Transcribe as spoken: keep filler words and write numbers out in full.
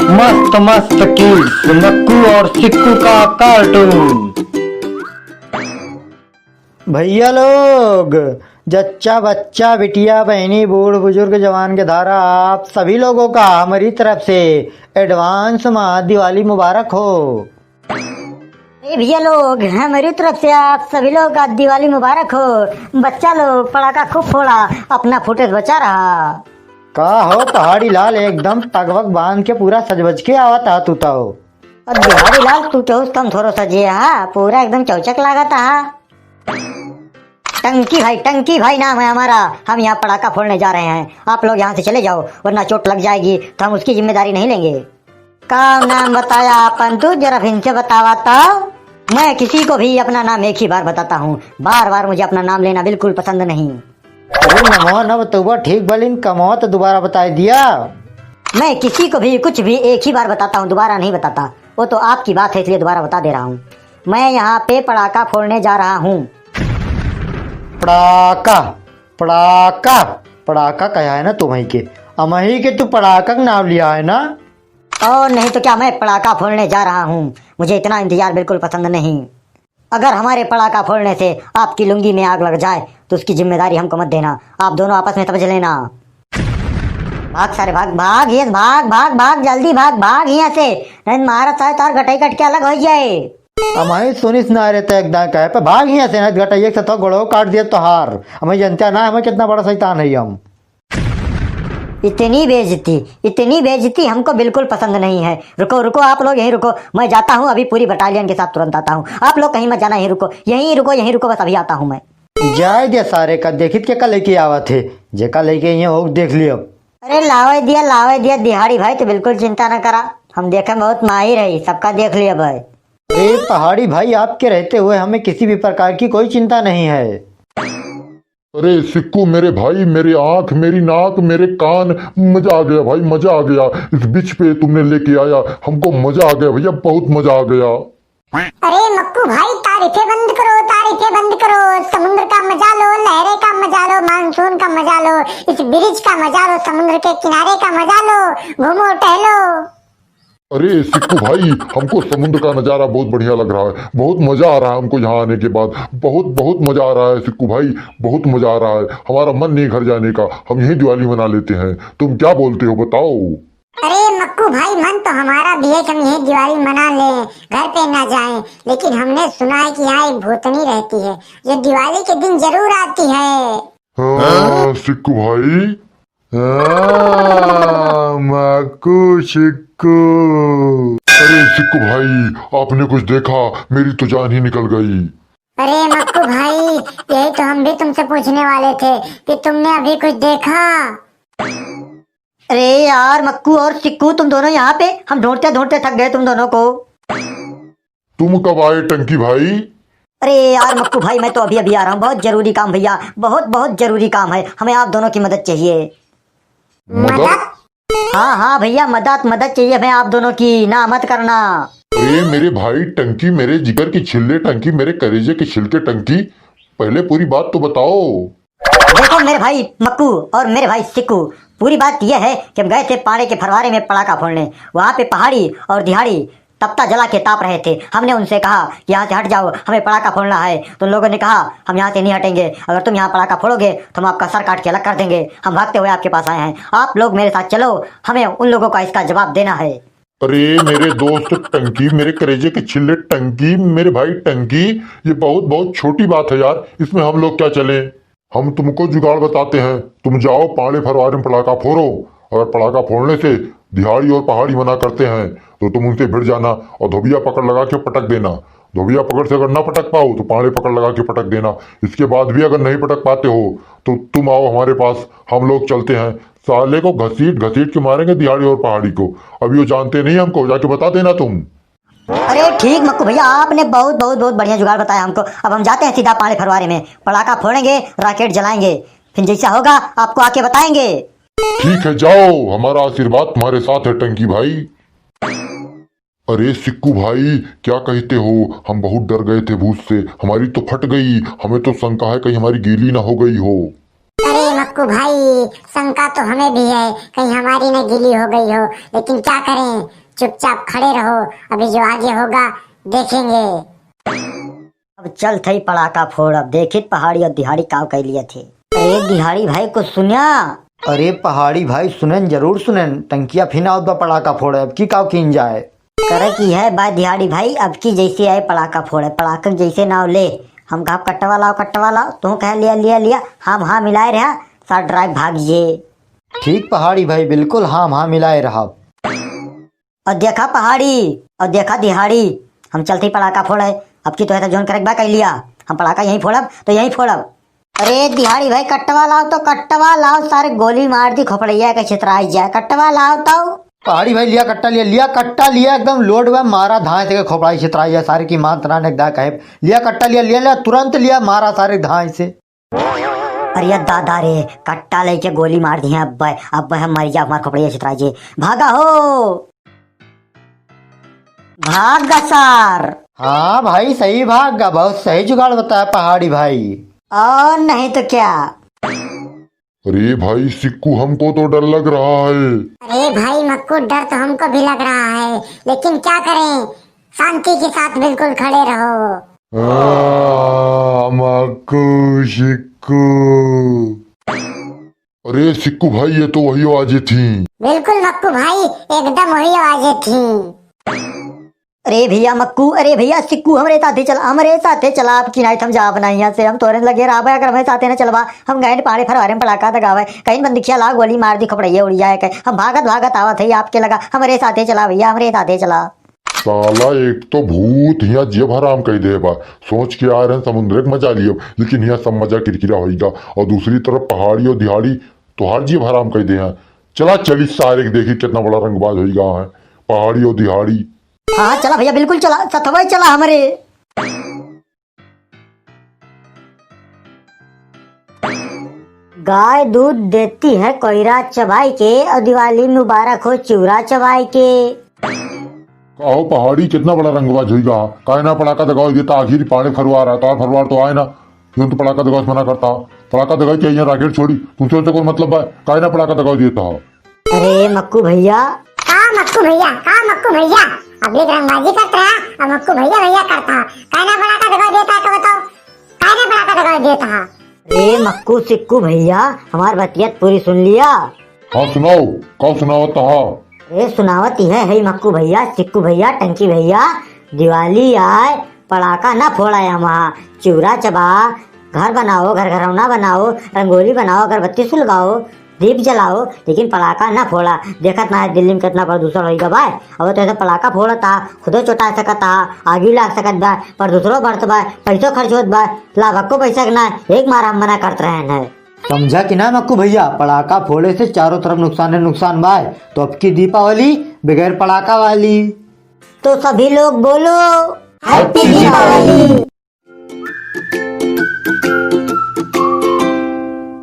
मस्त मस्त किड्स, मक्कू और सिक्कू का कार्टून। भैया लोग, जच्चा बच्चा, बिटिया बहिनी, बूढ़ बुजुर्ग, जवान के धारा, आप सभी लोगों का हमारी तरफ से एडवांस मा दिवाली मुबारक हो। ए भैया लोग, हमारी तरफ से आप सभी लोग का दिवाली मुबारक हो। बच्चा लोग, पटाखा खूब फोड़ा, अपना फुटेज बचा रहा। का हो पहाड़ी लाल, एकदम टगवग बांध के पूरा सजवज के आवत हा तू तो। अब बिहारी लाल, तू तो कम थोड़ो सजे हा, पूरा एकदम चौचक लागत हा। टंकी भाई, टंकी भाई नाम है हमारा। हम यहाँ पटाखा फोड़ने जा रहे हैं, आप लोग यहाँ से चले जाओ, वरना चोट लग जाएगी तो हम उसकी जिम्मेदारी नहीं लेंगे। का नाम बताया अपन तू, जरा फिर से बतावा तो। मैं किसी को भी अपना नाम एक ही बार बताता हूँ, बार बार मुझे अपना नाम लेना बिल्कुल पसंद नहीं। अरे नमवा न बतउबा ठीक बा, लेकिन कमवा तो दोबारा बताई दिया। मैं किसी को भी कुछ भी एक ही बार बताता हूँ, दोबारा नहीं बताता। वो तो आपकी बात है, इसलिए दोबारा बता दे रहा हूँ। मैं यहाँ पे पटाखा फोड़ने जा रहा हूँ। पटाखा, पटाखा, पटाखा कहा है ना तुम्ही के, अमही के तू पटाखा का नाम लिया है ना। और नहीं तो क्या, मैं पटाखा फोड़ने जा रहा हूँ। मुझे इतना इंतजार बिल्कुल पसंद नहीं। अगर हमारे पटाखा फोड़ने से आपकी लुंगी में आग लग जाए तो उसकी जिम्मेदारी हमको मत देना, आप दोनों आपस में समझ लेना। भाग सारे भाग, भाग, यस, भाग, भाग, भाग, जल्दी भाग, भाग यहाँ से, नहीं मारा सारे तार गटाई कट के अलग हो जाए। अमही सुनिस ना रे, ते एकदम कहे पे भाग यहाँ से, नहीं गटाई एक से तो गोड़ो काट दिया तोहार। हमें जनता ना, हमें कितना बड़ा शैतान है हम। इतनी बेइज्जती, इतनी बेइज्जती हमको बिल्कुल पसंद नहीं है। रुको, रुको, आप लोग यहीं रुको, मैं जाता हूँ, अभी पूरी बटालियन के साथ तुरंत आता हूँ। आप लोग कहीं मत जाना, यहीं रुको, यहीं रुको, यहीं रुको, बस अभी आता हूँ मैं। जाए दे सारे का, देखित के का लेके आवत है, जेका लेके ये हो देख लियो। अरे लावे दिया, लावे दिया दिहाड़ी भाई, तू बिल्कुल चिंता न करा, हम देखे बहुत माहिर है, सबका देख लिया भाई। अरे पहाड़ी भाई, आपके रहते हुए हमें किसी भी प्रकार की कोई चिंता नहीं है। अरे सिक्कू मेरे भाई, मेरी आंख, मेरी नाक, मेरे कान, मजा आ गया भाई, मजा आ गया। इस बिच पे तुमने लेके आया, हमको मजा आ गया भैया, बहुत मजा आ गया। अरे मक्कू भाई, तारीफें बंद करो, तारीफें बंद करो। समुद्र का मजा लो, लहरें का मजा लो, मानसून का मजा लो, इस ब्रिज का मजा लो, समुद्र के किनारे का मजा लो, घूमो टहलो। अरे सिक्कू भाई, हमको समुद्र का नज़ारा बहुत बढ़िया लग रहा है, बहुत मज़ा आ रहा है हमको यहाँ आने के बाद, बहुत, बहुत मज़ा आ रहा है सिक्कू भाई, बहुत मज़ा आ रहा है। हमारा मन नहीं घर जाने का, हम यहीं दिवाली मना लेते हैं। तुम क्या बोलते हो, बताओ? अरे मक्कू भाई, मन तो हमारा भी है कि हम यहीं दिवाली मना लें, घर पे ना जाएं, लेकिन हमने सुना है कि यहाँ एक भूतनी रहती है, जो दिवाली के दिन जरूर आती है। हाँ, सिक्कू भाई। हाँ, मक्कू सिक्कू। अरे सिक्कू भाई, आपने कुछ देखा? मेरी तो जान ही निकल गई। अरे मक्कू भाई, यही तो हम भी तुमसे पूछने वाले थे कि तुमने अभी कुछ देखा? अरे यार, मक्कू और सिक्कू, तुम दोनों यहाँ पे? हम ढूंढते ढूंढते थक गए तुम दोनों को। तुम कब आए टंकी भाई? अरे यार मक्कू भाई, मैं तो अभी अभी आ रहा हूँ, बहुत जरूरी काम भैया, बहुत बहुत जरूरी काम है, हमें आप दोनों की मदद चाहिए। मदद? हाँ हाँ भैया, मदद, मदद चाहिए हमें आप दोनों की, ना मत करना। अरे मेरे भाई टंकी, मेरे जिगर की छिल्ले टंकी, मेरे करेजे के छिलके टंकी, पहले पूरी बात तो बताओ। देखो मेरे भाई मक्कू और मेरे भाई सिक्कू, पूरी बात यह है कि हम गए थे पाड़े के फरवारे में पड़ाका फोड़ने। वहाँ पे पहाड़ी और दिहाड़ी तपता जला के ताप रहे थे। हमने उनसे कहा कि यहाँ से हट जाओ, हमें पड़ाका फोड़ना है। तो उन लोगों ने कहा, हम यहाँ से नहीं हटेंगे, अगर तुम यहाँ पड़ाका फोड़ोगे तो हम आपका सर काट के अलग कर देंगे। हम भागते हुए आपके पास आए हैं, आप लोग मेरे साथ चलो, हमें उन लोगों का इसका जवाब देना है। अरे मेरे दोस्त टंकी, मेरे करेजे के छिल्ले टंकी, मेरे भाई टंकी, ये बहुत बहुत छोटी बात है यार, इसमें हम लोग क्या चलें? हम तुमको जुगाड़ बताते हैं, तुम जाओ पाड़े फरवारे में पड़ाका फोड़ो। अगर पड़ाका फोड़ने से दिहाड़ी और पहाड़ी मना करते हैं तो तुम उनसे भिड़ जाना और धोबिया पकड़ लगा के पटक देना। धोबिया पकड़ से अगर ना पटक पाओ तो पाड़े पकड़ लगा के पटक देना। इसके बाद भी अगर नहीं पटक पाते हो तो तुम आओ हमारे पास, हम लोग चलते हैं। साले को घसीट घसीट के मारेंगे दिहाड़ी और पहाड़ी को। अभी वो जानते नहीं हमको, जाके बता देना तुम। अरे ठीक मक्कू भैया, आपने बहुत बहुत बहुत बढ़िया जुगाड़ बताया हमको। अब हम जाते हैं सीधा पाड़े फरवारे में, पड़ाका फोड़ेंगे, राकेट जलाएंगे, फिर जैसा होगा आपको आके बताएंगे। ठीक है, जाओ, हमारा आशीर्वाद तुम्हारे साथ है टंकी भाई। अरे सिक्कू भाई, क्या कहते हो, हम बहुत डर गए थे भूत से, हमारी तो फट गई, हमें तो शंका है कहीं हमारी गेली ना हो गई हो। अरे मक्कू भाई, शंका तो हमें भी है, कहीं हमारी न गिली हो गई हो, लेकिन क्या करें, चुपचाप खड़े रहो, अभी जो आगे होगा देखेंगे। अब चल थई पड़ाका फोड़ब, देखित पहाड़ी और दिहाड़ी काव कइ लिया थे। अरे दिहाड़ी भाई कुछ सुन्या? अरे पहाड़ी भाई सुनेन, जरूर सुनेन, टंकिया फिन आवत बा पड़ाका फोड़े, अब की काव कीन जाए? करे की है बा दिहाड़ी भाई, अब की जैसे आए पड़ाका फोड़े, पड़ाका के जैसे नाव ले, हम कहा कट्टवा लाओ, कट्टवा लाओ, तू कहे लिया, लिया, लिया, हम हाँ मिलाए रहा, साथ ड्राइव भाग जे। ठीक पहाड़ी भाई, बिल्कुल हाँ, हाँ मिलाए रहा। और देखा पहाड़ी, और देखा दिहाड़ी, हम चलते ही पड़ाका फोड़े, अब की तोहे तो जोन करे के बा कह लिया, हम पड़ाका यहीं फोड़ब तो यहीं फोड़ब। अरे दिहाड़ी भाई कट्टवा लाओ तो कट्टवा लाओ, सारे गोली मार दी खोपड़ैया के छितराई जाए, कट्टवा लाओ तो। पहाड़ी भाई लिया कट्टा लिया, लिया कट्टा लिया, एकदम लोड बा, मारा धाए से के खोपड़ाई छितराई जाए, सारे की मान तना ने एक दा कहे, लिया कट्टा लिया, लिया, लिया, तुरंत लिया, मारा सारे धाए से। अरे दादा रे, कट्टा लेके गोली मार दिए, अब, अब हम मर जा, हमार खोपड़िया छितरा जे। भागा हो, भाग गा सार। हाँ भाई, सही भाग गा, बहुत सही जुगाड़ बताया पहाड़ी भाई। और नहीं तो क्या। अरे भाई सिक्कू, हमको तो डर लग रहा है। अरे भाई मक्कू, डर तो हमको भी लग रहा है, लेकिन क्या करें, शांति के साथ बिल्कुल खड़े रहो। आ, मक्कू शिक्कू। अरे सिक्कू भाई, ये तो वही आवाजें थी। बिल्कुल मक्कू भाई, एकदम वही आवाजें थी। अरे भैया मक्कू, अरे भैया सिक्कू, हमरे साथे चला, हमरे साथे चला, अब की नाई थम जाब ना यहाँ से, हम तोरे लगे रहबे, अगर हमरे साथे न चलबा, हम गए पहाड़े फरवारे में पड़ाका दगावे, कहीं बंदूकिया ला गोली मार दी, खोपड़ैया उड़ जाए, कहीं हम भागत भागत आवत है आपके लगा, हमरे साथे चला भैया, हमरे साथे चला। साला एक तो भूत हियाँ जियब हराम कइ देहे बा, सोच के आ रहे हैं समुद्र के मजा लियब, लेकिन हियाँ सब मजा किरकिरा होइगा। और दूसरी तरफ पहाड़ी और दिहाड़ी तोहार जियब हराम कइ देहे हैं। चला चली सारे के देखी कितना बड़ा रंगबाज होइगा है पहाड़ी और दिहाड़ी। हाँ, हाँ, चला भैया, बिल्कुल चला, सथवा ही चला हमरे। गाय दूध देती है कोयरा चबाई के, और दिवाली मुबारक हो चूरा चबाई के। का हो पहाड़ी, कितना बड़ा रंगबाज होइगा? काहे ना पड़ाका दगावे देता? आखिर पाड़े फरवार है, तार फरवार तो आए ना, क्यों तो पड़ाका दगावे से मना करता? पड़ाका दगावे चाहिए, राकेट छोड़ी, तुमसे उनसे कोई मतलब है, काहे ना पड़ाका दगावे देता हो? अरे मक्कू भैया। का मक्कू भैया, का मक्कू भैया? अबली रंगबाजी करत रहा, अब मक्कू भैया भैया करता। काहे ना पड़ाका दगावे देता है, तो बताओ, काहे ना पड़ाका दगावे देता है? अरे मक्कू सिक्कू भैया, हमार बतिया पूरी सुन लिया। हाँ सुनाओ, का सुनावत हा? अरे सुनावत ही है, है मक्कू भैया, सिक्कू भैया, टंकी भैया, दिवाली आए, पड़ाका ना फोड़ा है वहाँ, चूरा चबा, घर बनाओ, घर घरौना बनाओ, रंगोली बनाओ, अगरबत्ती सुलगाओ, दीप जलाओ, लेकिन पड़ाका ना फोड़ा। देखत ना है दिल्ली में कितना प्रदूषण होइगा बा। अब तो ऐसे पड़ाका फोड़ता, खुदो चोटा सकता, आगी लाग सकत बा, पर दूसरो बढ़त बा, पैसो खर्च होत बा, लाभक को पैसा के ना, एक मार हम मना करत रहे हैं। समझा कि ना मक्कू भैया, पड़ाका फोड़े से चारों तरफ नुकसान है नुकसान बा। तो अब की दीपावली बगैर पड़ाका वाली। तो सभी लोग बोलो, Happy Deepavali।